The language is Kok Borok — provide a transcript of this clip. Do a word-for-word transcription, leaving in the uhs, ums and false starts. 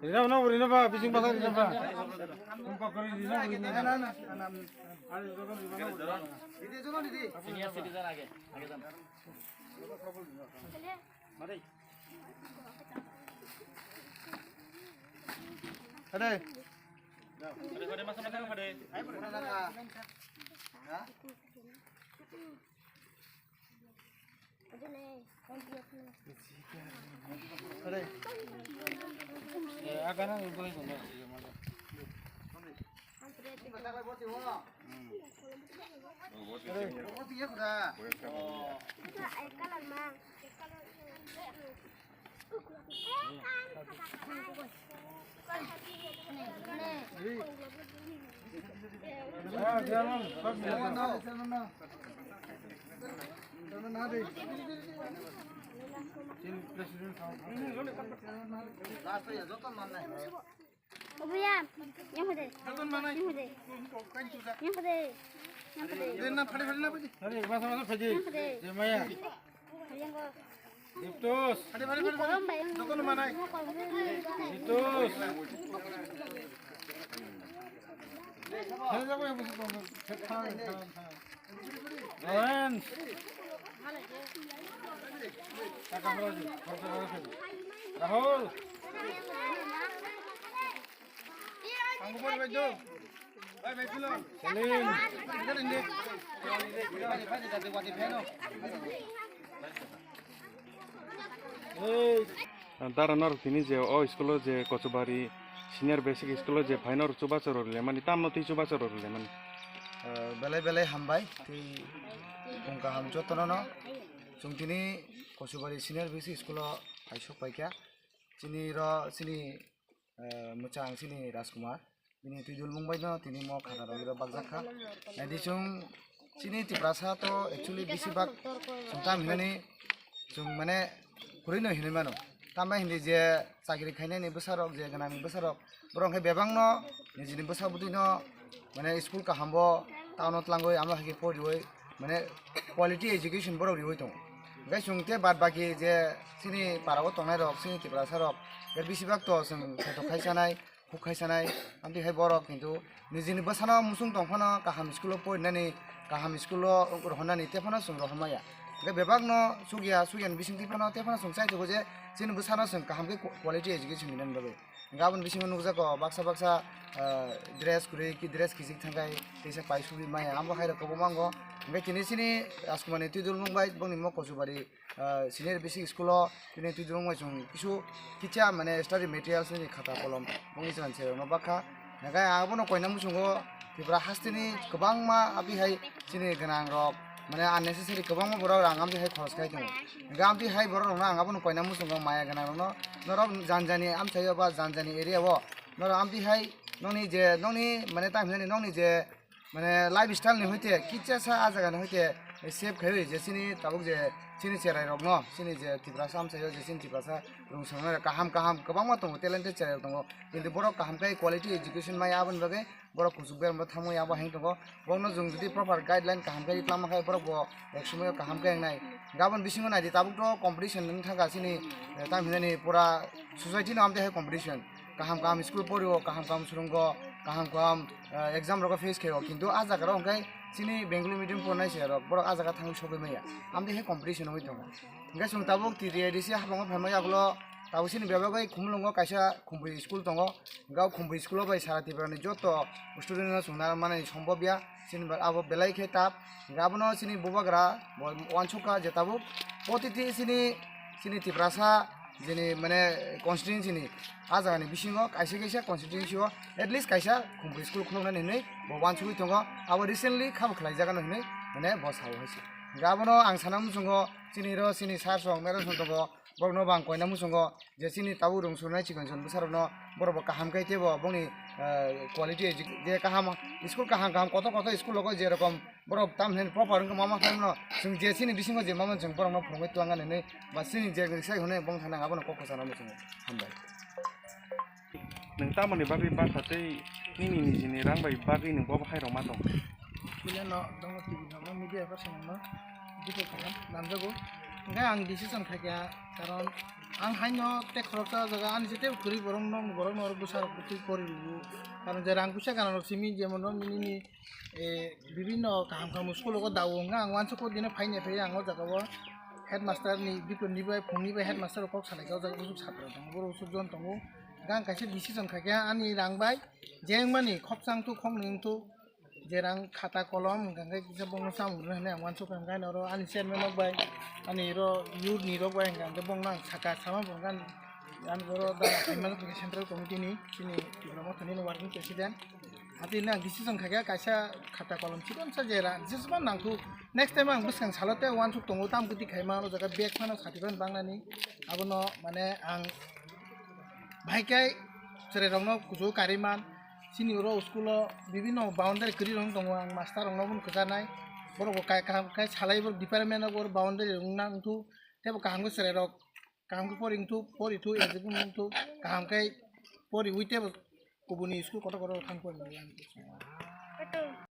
Rina no, rina ba, bising basa rina ba. Rina no, rina. Senior citizen age, age jana. Hade. Hade, hade, masa, masa, hade. Obuya, yang hode. Yang hode. Yang hode. Yang hode. Yang hode. Yang hode. Diptus. Diptus. Lawrence. Rahul. Salim. Dara norok tini je o school o je Kochubari Senior Basic School o je phai norok chubachu rwrwlemani, tamno twi chubachu rwrwlemani. Ah, belai belai hambai, tei bung kaham jotono no. Chwng tini Kochubari Senior Basic School o kaisok paikha. Chini ro, chini, eh, mwchang chini Rajkumar. Bini twi dulmung bai no tini mo khana rok iro bakjak kha. Naidi chwng chini Tiprasa to actually bisi bak chwng tam hinani chwng mane kwrwi no hinwi mano. Tamo hindi je chakri khainani bwsarok, je gwnangni bwsarok, borok khe bebak no nijini bwsa bwtwi no mane school kaham bo town o tlangwi amo hai khe poriwi mane quality education borok riwi tongo. Hwnkhe chwng tei bad baki je chini para o tongnai rok, chini Tiprasa rok, bisi bak to chwng kheto khai sanai. Huk khai sanai, amtwi hai borok kintu nijini bwsano muchung tong phano kaham school o porinani, kaham school o rohornani tei phano chwng rohor maya. Hwnkhe bebak no chukya, chukya ni bisingtwi phano tei phano chwng chai tongo je chini bwsano chwng kaham khe quality education rinani bagwi. Hwnkhe aboni bisingo nukjago baksa baksa, ah, dress kwrwi ki dress kichik thangkhai teisa pai sugwi maya, amo hai rok kwbangma wngo. Hwnkhe tini chini Rajkumar ni twi dulmung bai bongni mo Kochubari ah, senior basic school o tini twi dwrwng bai chwng kisu kitsa mane study materials ni khata kolom bongni chwng se rokno bakha. Hwnkhe ang abono koina muchungo Tripura hasteni kwbangma abihai chini gwnang rok mane unnecessary kwbangma borok rang amtwi hai khoros khai tongo. Hwnkhe amtwi hai borok rokno ang abono koina muchungo maya gwnang rokno norok janjani amchaio ba janjani area o norok amtwi hai nokni je nokni mane tang hinani nokni je mane lifestyle ni hoite kichasa a jaga ni hoite save khai je chini tabuk je chini cherai rok no chini je Tiprasa amchaio je chini Tiprasa rung swngnai kaham kaham kwbangma tongo, talented cherai rok tongo, kintu borok kaham khe quality education maya aboni bagwi borok kuchuk berma thangwi abo heng tongo. Borokno jung jodi proper guideline kaham khe tlang ma khe borok bo ek somoyo kaham khe wngnai. Gabon bisingo naidi tabuk to competition wng thangkha chini, eh, tang hinani pura society no amtwi hai competition. Kaham kaham school porio, kaham kaham swrwngo, kaham kaham, eh, exam rogo face khaio, kintu ah jaga rok hwnkhe chini Bengali medium pornai se rok, borok ah jaga thangwi sogwi maya, amtwi hai competition wngwi tongo. Hwnkhe chwng tabuk T T A D C habango phaimaya ulo tabuk chini bebak bai Khumulwngo kaisa Khumpui school tongo, hwnkhe o Khumpui school o bai sara Tripura ni joto student no chwng nang mani sombobya. Chini ba abo belai khe tap. Hingke abono chini bubagra bo uansukha je tabuk protiti chini, chini Tiprasa jini mane constituency ni ah jaga ni bisingo kaisa kaisa constituency o at least kaisa Khumpui school khuluknani hinui bo uansugui tongo. Abo recently khabo khlai jagano hinui mane bo sao hai se. Hingke abono ang sana muchungo chini ro chini sir song madam song tongo. Borokno bo ang koina muchungo je chini tabuk rung surnai chikon chikon bwsarokno borok bo kaham khe teibo bongni, eh, quality edu-, je kaham school kaham kaham kotor kotor school rogo je rokom borok tam hinwi proper wngkha mama khlaimano chwng je chini bisingo je mama chwng borokno phwrwngwi twlangani hinwi ba chini je sai hwnwi bong thani ang abono kok kwchangno muchungo. Hambai. Nwng tamoni bagwi baksa tei nini nijini rang bai bagwi nwng bo hai rok ma tong? Kile no dongno T V no media person no video kaham namjago. Hwnkhe ang decision khaikha, karon ang haino tei khoroksa o jaga ani se tei kwrwi borok nok borok no bwsa rok bwtwi pori rwgo. Karon je rang puisa gana rok simi jemon rok nini eh, bibinno kaham kaham school o dawo hwnkhe ang uansukgo dino phaini phai ang o jaga o headmaster ni bipor ni bai phung ni bai headmaster rok kok salai kha o jaga usuk satra tongo borok usuk jon tongo. Hwnkhe ang kaisa decision khaikha ani rang bai je wngmani khopsa wngthuk khoknwi wngthuk. Je rang khata kolom hwnkha khe kisa bongno chamung rwna hinwi ang uansukha, hwnkhe ani oro ani chairman rok bai, ani oro youth ni rok bai hwnkha khe bongno ang sakha, sama bo hwnkha ani oro da khaima central committee ni chini Tipra Motha ni working president. Atwi ang decision khaikha kaisa khata kolom chikon sa je rang jesma nangkuk next time ang bwskang salo tei uansuk tongo tam kwtwi khaima o jaga bag phano sati phano bangnani abono mane ang bahai khe chwrai rokno kuchuk kariman. Chini oro school o bibinno boundary kwrwi rok tongo, ang master rokno bo kwcharnai, borok bo kai kaham kai salai borok department o boundary rok wngna wngthuk tei bo kaham khe chwrai rok kaham khe pori wngthuk pori thuk exam wngthuk kaham khe poriwi tei bo kubuni school kotor kotor thang pori.